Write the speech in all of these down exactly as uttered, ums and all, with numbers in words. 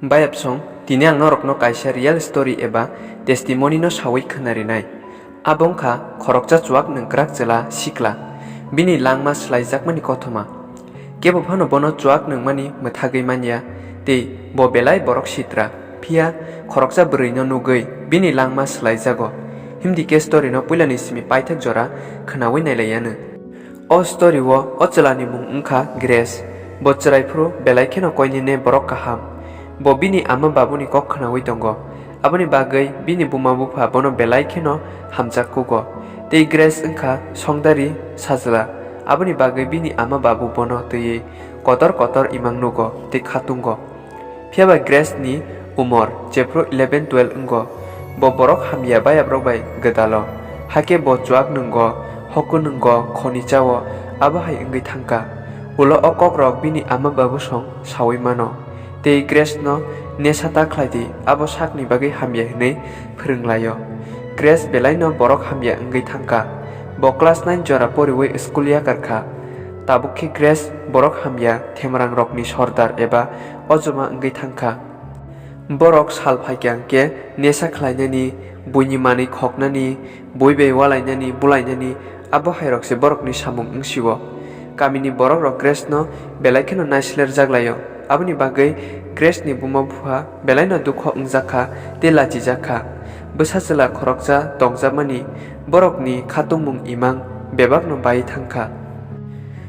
Bayapsong, tini ang norokno kaisa real story eba testimony no sawi khwnarinai. Abo wngkha khoroksa chuak nwngkrak chwla sikla, bini langma swlaijakmani kothoma. Kebo phano bono chuak nwngmani mwthagwi manya, tei bo belai borok sitra, phiya khoroksa bwrwino nugwi bini langma swlaijago. Himdi khe story no puilani simi paithak jora khwnawi nailaiyanw. O story o o chwlani mung wngkha Grace. Bo chwrai phuru belai kheno koinene borok kaham. Bo bini ama babuni kok khwnawi tongo. Aboni bagwi bini buma bupha bono belai kheno hamjak kugo. Tei Grace wngkha songdari sajla. Aboni bagwi bini ama babu bono twiwi kotor kotor imang nugo tei khatungo. Phiya ba Grace ni umor jephru eleven twelve wngo, bo borok hamya bayabrok bai gwdalo. Hakhe bo chuak nwngo, hoku nwngo, khoni chao, abo hai wngwi thangkha. Ulo o kokrok bini ama babu song sawi mano. Tei Grace no nesa ta khlai di, abo sakni bagwi hamya hwnwi phwrwng laio. Grace belai no borok hamya wngwi thangkha. Bo class nine jora poriwi school yakar kha. Tabuk khe Grace borok hamya themrang rokni sordar eba ojoma wngwi thangkha. Borok sal phaikha hwnkhe nesa khlainani, buini manwi khoknani, bui bai walainani, bulainani, abo hairokse borokni samung wngsio. Kamini borokrok Grace no belai kheno naislerjak laio. Aboni bagwi Grace ni buma bupha belai no dukho wngjak kha tei lachijak kha. Bwsa chwla khoroksa tongjakmani borokni khatungmung imang bebakno bai thangkha.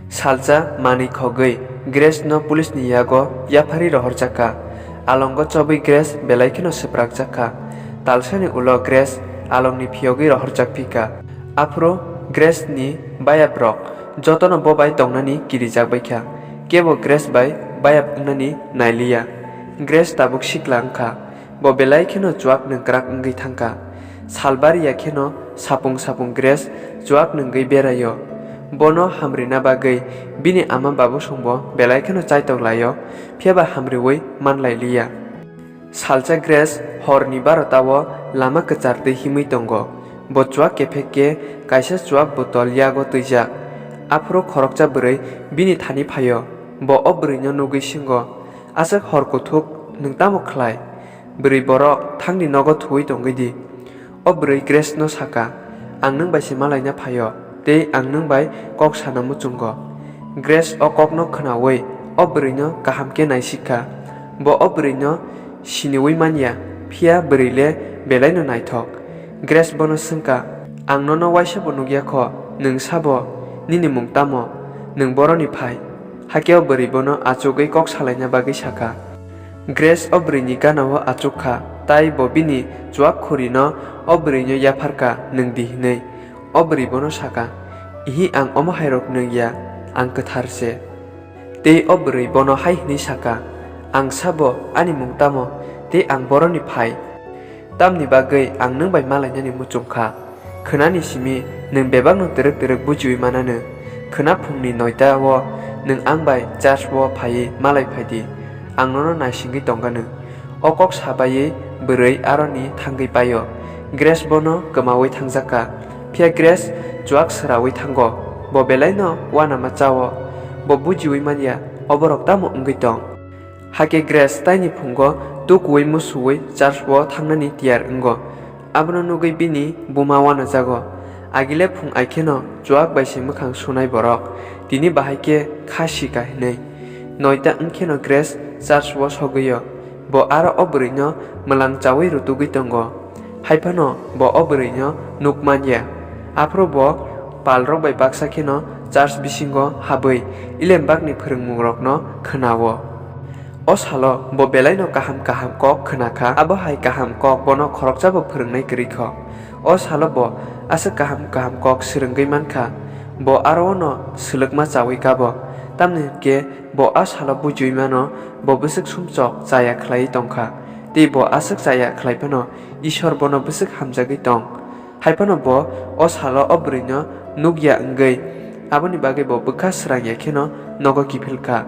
Salsa manwi khogwi Grace no police ni yago yapharwi rohorjak kha. Alongo chobwi Grace belai kheno swprakjak kha. Talsani ulo Grace alongni phiyogwi rohorjak phi kha. Aphuru Grace ni bayabrok jotono bo bai tongnani kirijak bai kha. Kebo Grace bai bayap wngnani nailiya. Grace tabuk sikla wngkha. Bo belai kheno chuak nwngkrak wngwi thangkha. Sal bariya kheno sapung sapung Grace chuak nwngwi beraio. Bono hamrina bagwi bini ama babusongbo belai kheno chaitok laio, phiya ba hamriwi manlai liya. Salsa Grace horni barota o lama kwchar twi himwi tongo. Bo chuak kephek khe kaisa chuak botol yago twijak. Aphuru khoroksa bwrwi bini thani phaio. Bo o bwrwino nugwi singo, "Aswk hor kuthuk, nwng tamo khlai?" Bwrwi borok thangni nogo thuwi tongwi di. O bwrwi Grace no saka, "Ang nwng bai se malaina phaio, tei ang nwng bai kok sana muchungo." Grace o kokno khwnawi o bwrwino kaham khe naisik kha. Bo o bwrwino siniwi manya, phiya bwrwi le belai no naithok. Grace bono swngkha, "Ang nono waisa bo nukya kho, nwng sabo, nini mung tamo, nwng boroni phai?" Hakhe o bwrwi bono achugwi kok salaina bagwi sakha. Grace o bwrwini gana-o achuk kha, tai bo bini chuak khurino o bwrwino yaphar kha, "Nwng di," hwnwi. O bwrwi bono sakha, "Ihi, ang omo hairok nwng ya, ang kwthar se." Tei o bwrwi bono hai hwnwi sakha, "Ang sabo, ani mung tamo, tei ang boroni phai? Tamni bagwi ang nwng bai malainani muchung kha? Khwnani simi nwng bebakno twrwk twrwk bujiwi mananw. Khwna phungni noita o nwng ang bai church o phaiwi malai phai di, ang nono naisingwi tongganw." O kok sabaiwi bwrwi aroni thangwi paio. Grace bono kwmawi thangjak kha. Phiya Grace chuak swrawi thango. Bo belaino uanama chao. Bo bujiwi manya, oborok tamo wngwi tong. Hakhe Grace taini phungo tukuwi musuwi church o thangnani tiyar wngo. Abono nugwi bini buma uanajago. Agile phung aikheno chuak bai se mwkhang sunai borok, tini bahai khe kha si ka hinwi. Noita wngkheno Grace church o sogwio. Bo aro o bwrwino mwlang chawi rutugwi tongo. Haiphano bo o bwrwino nuk manya. Aphuru bo palrok bai baksa kheno church bisingo habwi Ilembakni phwrwngmungrokno khwnao. O salo bo belaino kaham kaham kok khwna kha, abo hai kaham kok bono khoroksabo phwrwngnai kwrwi kho. O salo bo aswk kaham kaham kok swrwngwi man kha, bo aro'-no swlwkma chawi kabo. Tamni hwn khe bo a salo bujiwi mano, bo bwswk sumsok chaya khlaiwi tong kha, tei bo aswk chaya khlai phano Ishwar bono bwswk hamjagwi tong. Hai phano bo o salo o bwrwino nuk ya wngwi, aboni bagwi bo bwkha srang ya kheno nogo kiphil kha.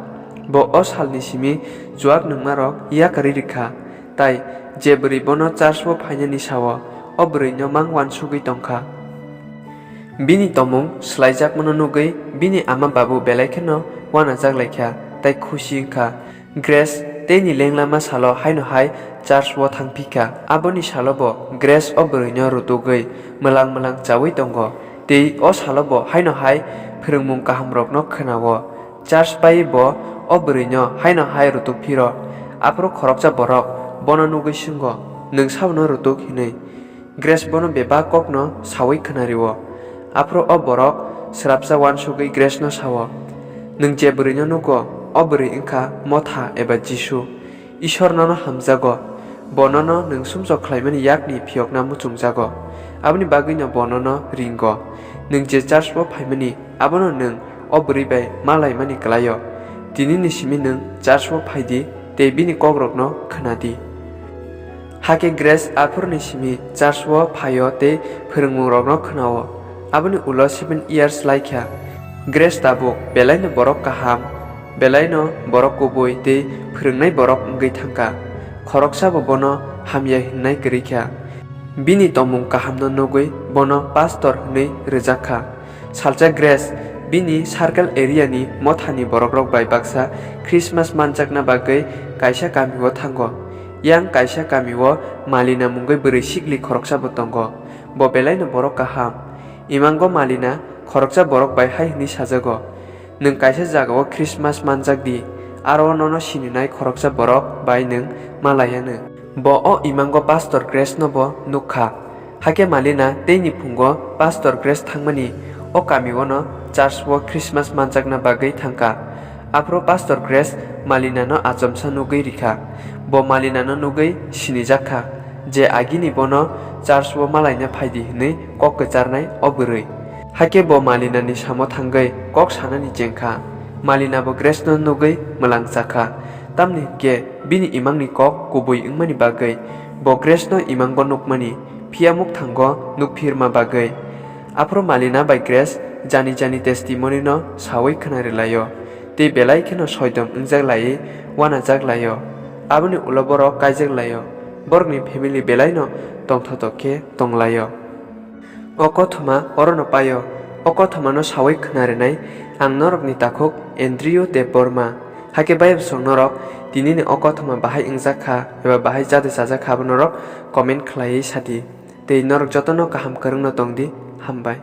Bo o salni simi chuak nungmarok yakarwi rwkha, tai je bwrwi bono church-o phainani sao, o bwrwino mang uansugwi tong kha. Bini tongmung swlaijakmano nugwi bini ama babu belai kheno uanajak lai kha, tai khusi wng kha. Grace Teini lenglama salo haino hai church-o thang phi kha. Aboni salo bo Grace o bwrwino rutugwi mwlang mwlang chaui tongo. Tei o salo bo haino hai phwrwngmung kahamrokno khna-o. Church paiwi bo o bwrwino haino hai rutuk phiro. Aphuru khoroksa borok bono nugwi swngo, "Nwng sabono rutuk?" hinwi. Grace bono bebak kokno saui khna rio. Aphuru o borok swrapsa uansugwi Grace-no sao, "Nwng je bwrwino nugo, o bwrwi wngkha Motha eba Jisu. Ishwar nono hamjago. Bo nono nwng sumsok khlaimani yakni phiyokna muchungjago. Aboni bagwino bo nono ringo. Nwng je church-o phaimani, abono nwng o bwrwi bai ma laimani kwlaio. Tinini simi nwng church-o phai di tei bini kokrokno khna di." Hakhe Grace aphuruni simi church-o phaio tei phwrwngmungrokno khna-o. Aboni ulo seven years lai kha. Grace tabuk belaino borok kaham, belaino borok kubui tei phwrwngnai borok wngwi thang kha. Khoroksa bo bono hamya hinnai kwrwi kha. Bini tongmung kahamno nugwi bono pastor hwnwi rwjak kha. Salsa Grace bini circle area-ni Mothani borokrok bai baksa Christmas manjakna bagwi kaisa kamio thango. Yang kaisa kamio Malina mungwi bwrwi sikli khoroksa bo tongo. Bo belaino borok kaham. Imango Malina khoroksa borok bai hai hwnwi sajago, "Nwng kaisa jagao Christmas manjak di, aro nono sininai khoroksa borok bai nwng ma laianw." Bo o imango Pastor Grace-no bo nuk kha. Hakhe Malina teini phungo Pastor Grace thangmani o kamiono church-o Christmas manjakna bagwi thang kha. Aphuru Pastor Grace Malinano achomsa nugwi rikha. Bo Malinano nugwi sinijak kha je agini bono church-o malaina phaidi hwnwi kok kwcharnai o bwrwi. Hakhe bo Malinani samo thangwi kok sanani chengkha. Malinabo Grace-no nugwi mwlang chakha. Tamni hwnkhe bini imangni kok kubui wngmani bagwi bo Grace-no imango nukmani, phiya mukthango nukphirma bagwi. Aphuru Malina bai Grace jani jani testimony-no saui khwnarilaio, tei belai kheno soidom wngjak laiwi uanajak laio. Aboni ulo borok kaijak laio, borokni family belaino tongthotok khe tonglaio. O kothoma orono paio. O kothomano saui khwnarinai ang norokni takhuk Andrew Debbarma. Hakhe bayapsong norok tinini o kothoma bahai wngjak kha eba bahai jade chajak kha, abo norok comment khlaiwi sadi. Tei norok jotono kaham kwrwngno tongdi. Hambai.